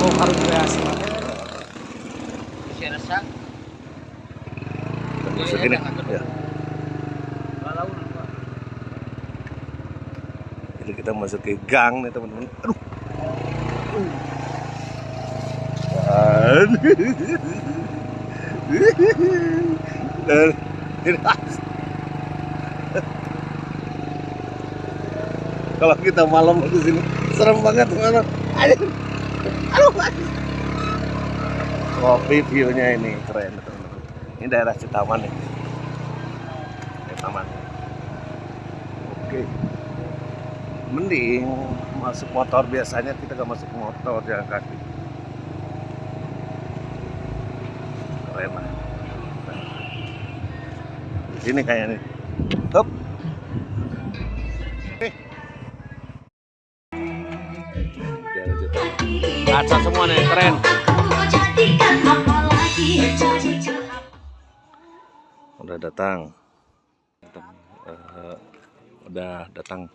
Oh, harus beas. Segini. Ya. Jadi kita masuk ke gang nih teman-teman. Aduh. Dan kalau kita malam ke sini serem banget teman-teman. Aduh. Aduh. Kopi view-nya ini keren teman-teman. Ini daerah Citaman nih. Citaman. Oke. Mending masuk motor, biasanya kita gak masuk motor, jalan kaki. Keren lah. Di sini kayaknya nih. Hop. Kaca semua nih, keren. Udah datang. Udah datang.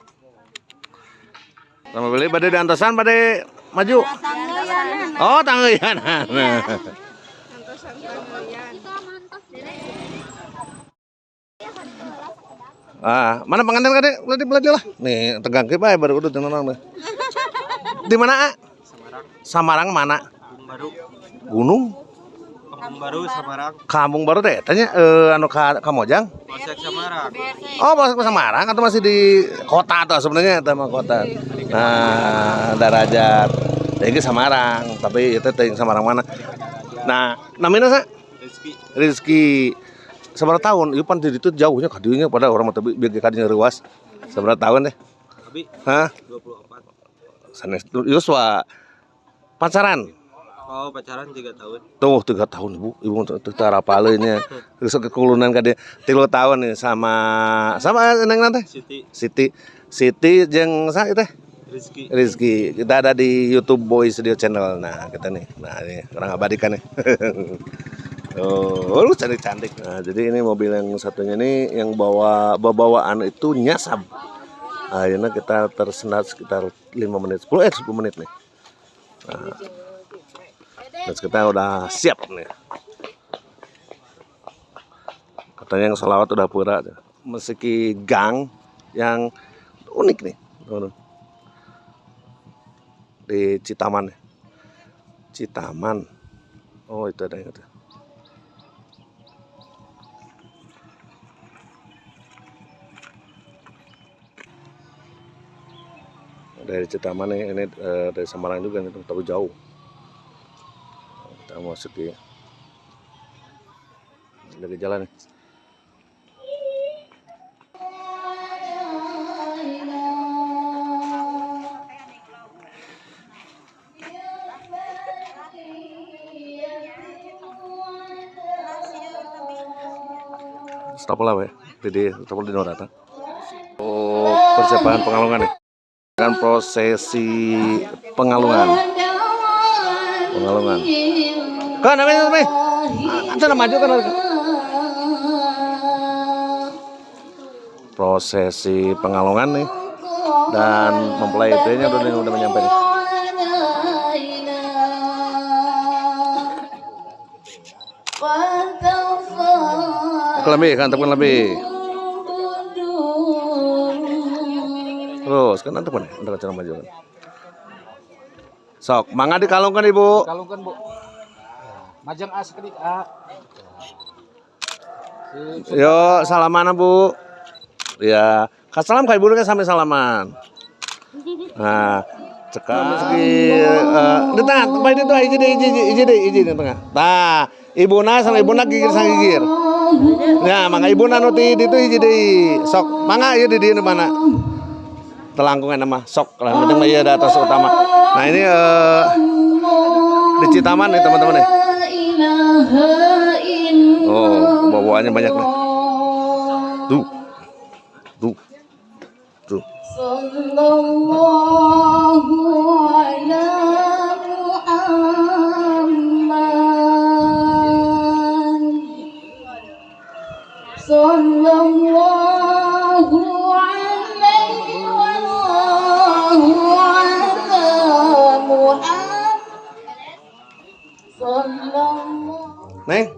Sama beli badai di antosan, badai maju. Oh, tangguyan. Ah, mana pengantin kade? Belanja lah. Nih, tegang ke bae baru udah tenang. Di mana, A? Samarang. Samarang mana? Kampung Baru. Gunung? Kampung Baru Samarang. Kampung Baru teh tanya anu ka Kamojang? Polsek Samarang. Oh, Polsek Samarang atau masih di kota atau sebenarnya eta mah kota. Nah, Darajat. Teh Samarang, tapi itu teh Samarang mana? Nah, namanya sa? Rizky. Rizky. Seberapa tahun? Ieu pan di ditu jauhnya ka dieu nya pada urang mah teu bieu ka dieu reuas. Seberapa tahun deh? Abi. Hah? 24. Sanes yuswa. Pacaran? Oh, pacaran 3 tahun. Tuh, 3 tahun, Bu. Ibu teu tarapaleunnya. Terus kekulunan ka dieu 3 tahun nih sama sama neng nanti? Siti. Siti. Siti jeung sa ieu teh? Rizky. Rizky. Kita ada di YouTube Boy Studio Channel. Nah, kita nih. Nah, ini orang abadikan nih. Oh, lu cantik-cantik. Nah, jadi ini mobil yang satunya nih yang bawa bawaan itu nyasab. Akhirnya kita tersendat sekitar 5 menit, 10 menit nih. Nah, terus kita udah siap nih. Katanya yang sholawat udah pura. Meski gang yang unik nih, teman-teman. Di Citaman. Citaman. Oh, itu ada yang itu. Dari Citaman nih, ini dari Samarang juga nih, tapi jauh. Kita masuk di dari jalan nih. Stop lah, we. Jadi stop di Norata. Oh, persiapan pengalungan nih. Dan prosesi pengalungan. Pengalungan. Kan namanya namanya. Sana maju kan. Prosesi pengalungan nih. Dan mempelai prianya udah menyampai nih. Lebih, kan tekan lebih. Terus kan nanti mana? Untuk acara maju kan. Sok, mangga dikalungkan Ibu. Kalungkan, Bu. Majang A sekedik A. Yo, salaman Bu. Ya, salam ka Ibu kan sampai salaman. Nah, cekak meski di tengah, tempat itu hiji deui, hiji di tengah. Nah, ibuna sama ibuna gigir sang gigir. Nah, mangga ibuna nu ti ditu hiji deui. Sok, mangga ieu di dieu mana? Telangkungan nama sok lah, penting mah ieu ada atas utama. Nah, ini di Citaman nih teman-teman nih. Oh, bawaannya banyak nih. Tuh. Tuh. Tuh. Sallallahu ala Muhammad. Sallallahu alaihi wa ala Muhammad. Neng,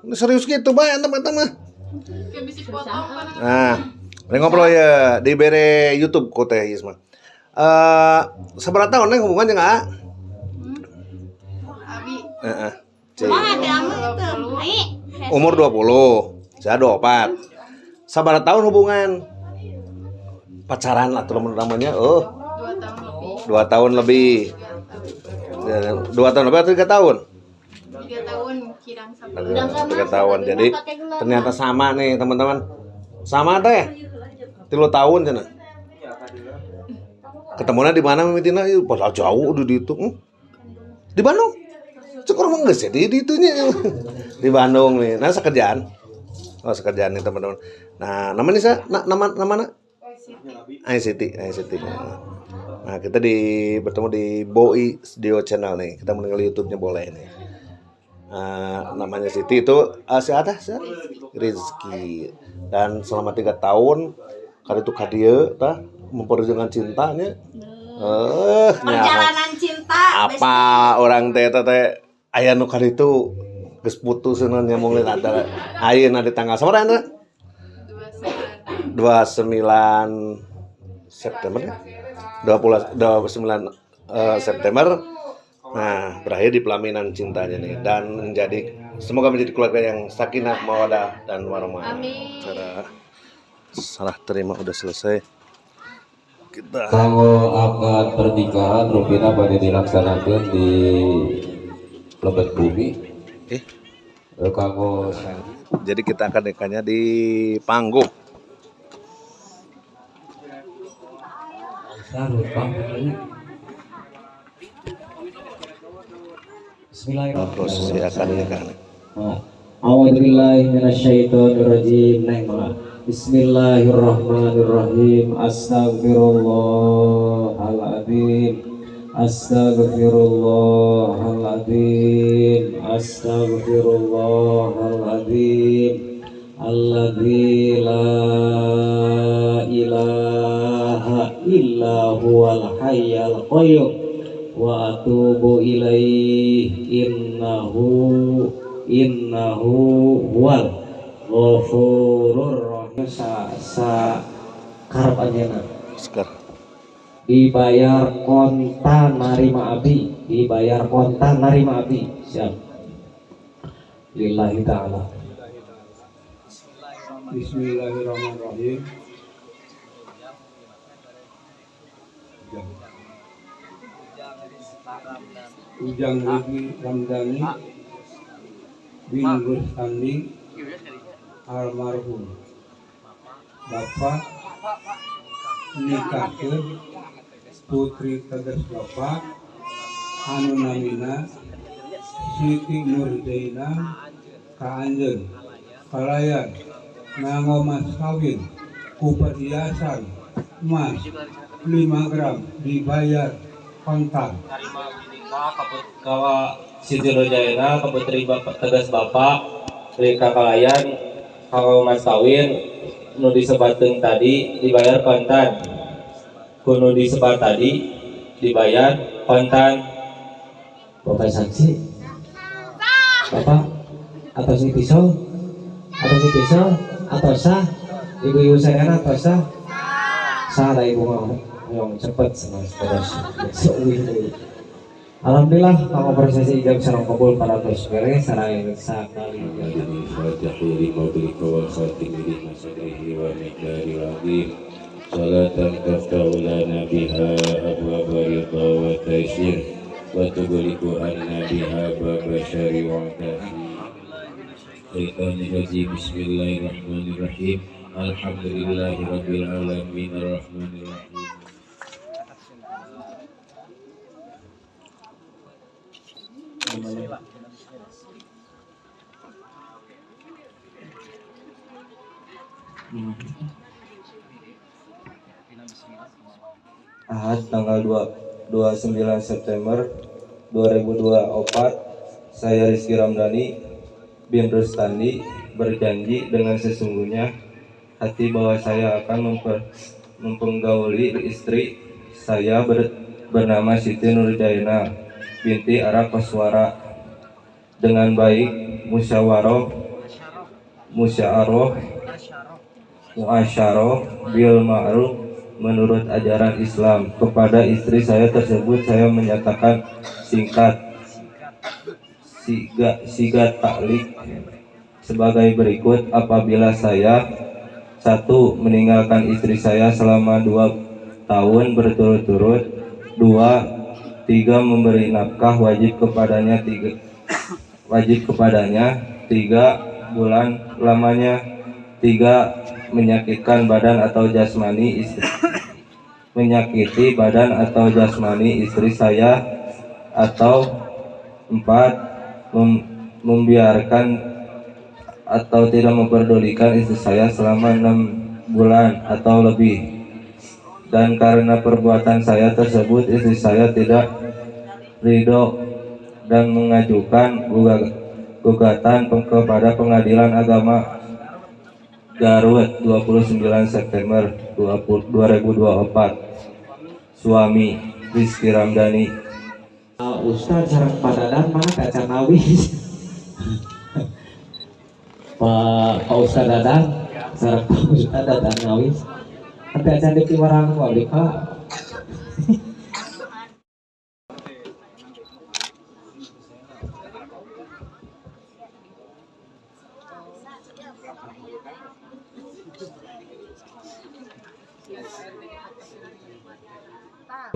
ini serius gitu bae ente mah mah. Nah, ini ngobrol ya di bere YouTube ku Teh Isma. Sabaraha tahun Neng hubungan jeung Aa? Abi. Heeh. Kumaha teh amun itu? Ai. Umur 20, saya 24. Sabaraha tahun hubungan? Pacaran atau namanya? Oh, 2 tahun lebih. 2 tahun lebih. 2 tahun lebih atau 3 tahun? 3 tahun kirang sabulan. 3 tahun. Jadi ternyata sama nih teman-teman. Sama teh. 3 tahun cenah. Ketemunya di mana mimitina? Ih, padahal jauh udah di itu. Di Bandung. Cek orang mah geus ya di itunya. Di Bandung nih. Nah, sekerjaan. Oh, sekerjaan nih teman-teman. Nah, namanya saya nama nama Ai Siti, Ai Siti. Nah, kita bertemu di Boi Studio Channel nih. Kita meninggal YouTube-nya boleh nih. Namanya Siti itu siapa? Rizky. Dan selama 3 tahun kali itu kadieu tah memperjuangkan cintanya. Perjalanan cinta. Apa orang teh teh aya nu kaditu geus putus cenah nyambung lihat ada. Ayeuna di tanggal sabaraha eta? 29 September ya? 29 September. Nah, berakhir di pelaminan cintanya nih dan semoga menjadi keluarga yang sakinah, mawadah dan warahmah. Amin. Cara salah terima udah selesai. Kita kanggo akad pernikahan rupina bade dilaksanakeun di lebet bumi. Kanggo jadi kita akan nikahnya di panggung. Bismillahirrahmanirrahim. Prosesi akad nikah. A'udzubillahi minasyaitonirrajim. Bismillahirrahmanirrahim. Astagfirullahaladzim. Astagfirullahaladzim. Astagfirullahaladzim. Alladzi la ilaha illa huwal hayyul qayyum wa atubu ilaihi innahu huwal ghafurur rahim. Sa karep anjeunna dibayar kontan narima abdi, dibayar kontan narima abdi. Siap. Lillahi ta'ala. Bismillahirrahmanirrahim. Ujang Rizky Ramdhani bin Rustandi almarhum. Bapak nikahkeun putri tegas bapak anu namina Siti Nurjaina ka anjeun kalayan nganggo mas kawin ku perhiasan emas 5 gram dibayar kontan. Kawa Siti Nurjaina ka putri bapak tegas bapak rika kalayan kanggo mas kawin nu disebatkeun tadi dibayar kontan. Kuno disebar tadi dibayar kontan. Bapak saksi, bapak atau si pisau, atau si pisau, atau sah, ibu-ibu saya atau sah, sah ada ibu mau yang cepet senang terus. Alhamdulillah, kanggo prosesi ijab sareng kabul para terus beres sareng sakali. Salatan taftahu lana biha abwaaba ridha wa taysir wa tughliqu anna biha abwaaba syarri wa ta'sir. Bismillahirrahmanirrahim. Alhamdulillahirabbil alamin arrahmanirrahim. Ahad tanggal 29 September 2024, saya Rizky Ramdhani bin Rustandi berjanji dengan sesungguhnya hati bahwa saya akan mempenggauli istri saya bernama Siti Nurjaina binti Ara Koswara dengan baik musyawarah musyawarah muasyarah bil ma'ruf menurut ajaran Islam. Kepada istri saya tersebut saya menyatakan singkat sigat taklik sebagai berikut. Apabila saya 1. Meninggalkan istri saya selama 2 tahun berturut-turut, 2. 3. Memberi nafkah wajib kepadanya 3 bulan lamanya, 3. Menyakitkan badan atau jasmani istri, menyakiti badan atau jasmani istri saya, atau 4. Membiarkan atau tidak memperdulikan istri saya selama 6 bulan atau lebih. Dan karena perbuatan saya tersebut istri saya tidak ridho dan mengajukan gugatan kepada Pengadilan Agama Garut 29 September 2024. Suami Rizky Ramdhani. Ustaz sareng padadan mana kaca nawis. Pak Ustaz Dadan sareng Pak Ustaz Dadan nawis. Nanti acan di warang abdi Pak.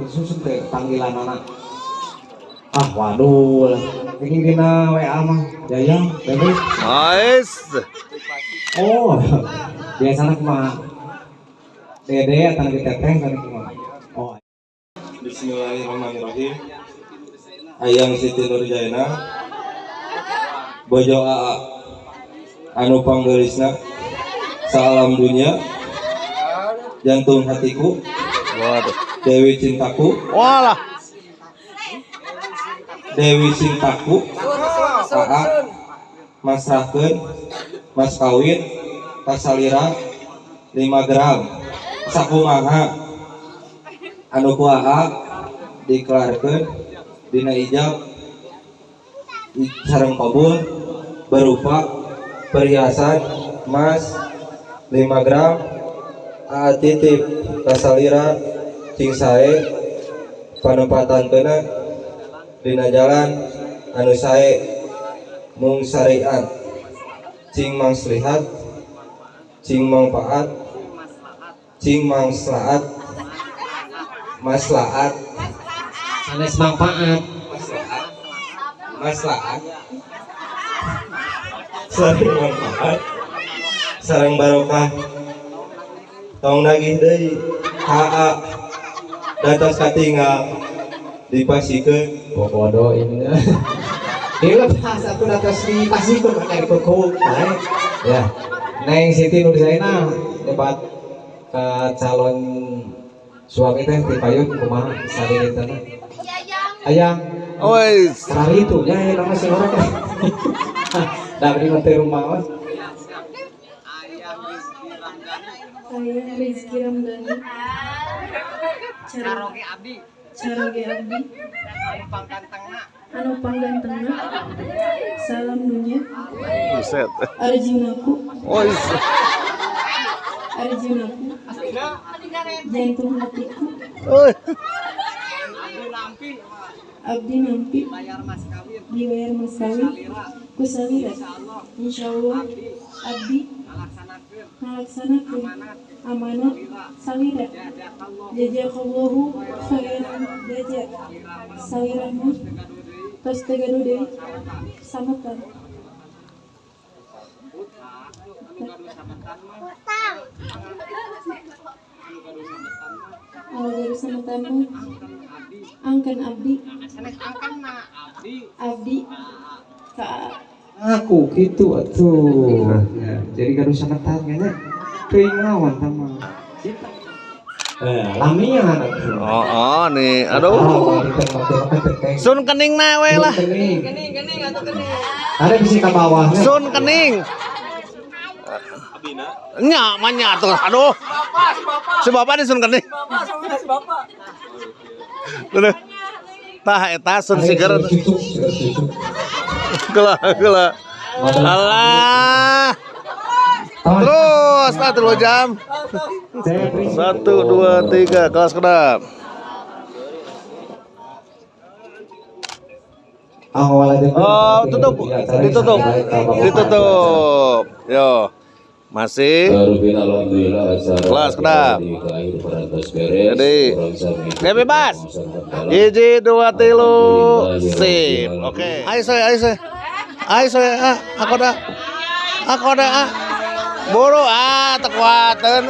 Susun teh panggilan anak. Ah waduh, ini dina WA mah Jaya, Bebe. Nice. Oh, biasanya kumaha? Dede atau teteh kan kumaha? Oh. Bismillahirrahmanirrahim. Ayang Siti Nurjaina, bojo AA, anu panggelisna, salam dunia, jantung hatiku. Waduh. Dewi cintaku. Walah. Dewi cintaku. AA masrahkeun mas kawin kasalira 5 gram sakumaha anu ku AA dikelarkeun dina ijab sareng kabul berupa perhiasan emas 5 gram AA titip kasalira cing sae panempatan kena dina jalan anu sae mung syariat cing mangslihat cing mangfaat cing mangslaat maslaat sanes manfaat maslaat maslaat sareng manfaat sareng barokah tong nagih deui ka datas katinggal dipasikeun bobodo ini dilepas atuh datas dipasikeun kana dikukuk bae ya. Neng Siti Nurzaina debat ke calon suami teh di payun kumaha sadeureutana ayang ois kararitu nya aya nama si urang teh da beri mah teh rumah mah. Ayang Rizky Ramdhani, caroge abdi, caroge abdi, anu panggantengna, salam dunia, buset, arjunaku, ois, arjunaku, jantung hatiku, abdi nampi, dibayar mas kawin, kusalira, insyaallah, abdi ngalaksanakeun amanat salira, jazakallahu khairan jaza salira mah tos teu gaduh deui sametan. Anu gaduh sametan mah angkeun abdi, abdi ka aku gitu atuh. Ya, jadi gaduh sametan nya teuing lawan tama. Lamian atuh. Oh, nih, aduh. Sun kening na we lah. Kening, kening atuh kening. Ada bisi ka bawah. Sun kening. Nya, manya atuh. Aduh. Si bapak nih sun kening. Bapak, si bapak. Aduh. Tah eta sun sigar. Gela, gela. Alah. Terus, 3 jam. 1, 2, 3, kelas kedap. Oh, tutup, ditutup, ditutup. Yo, masih. Kelas kedap. Jadi, bebas. 1, 2, 3, sip. Oke. Ayo saya, ayo saya, ayo saya. Aku dah, aku dah. Buru ah, tekuatan.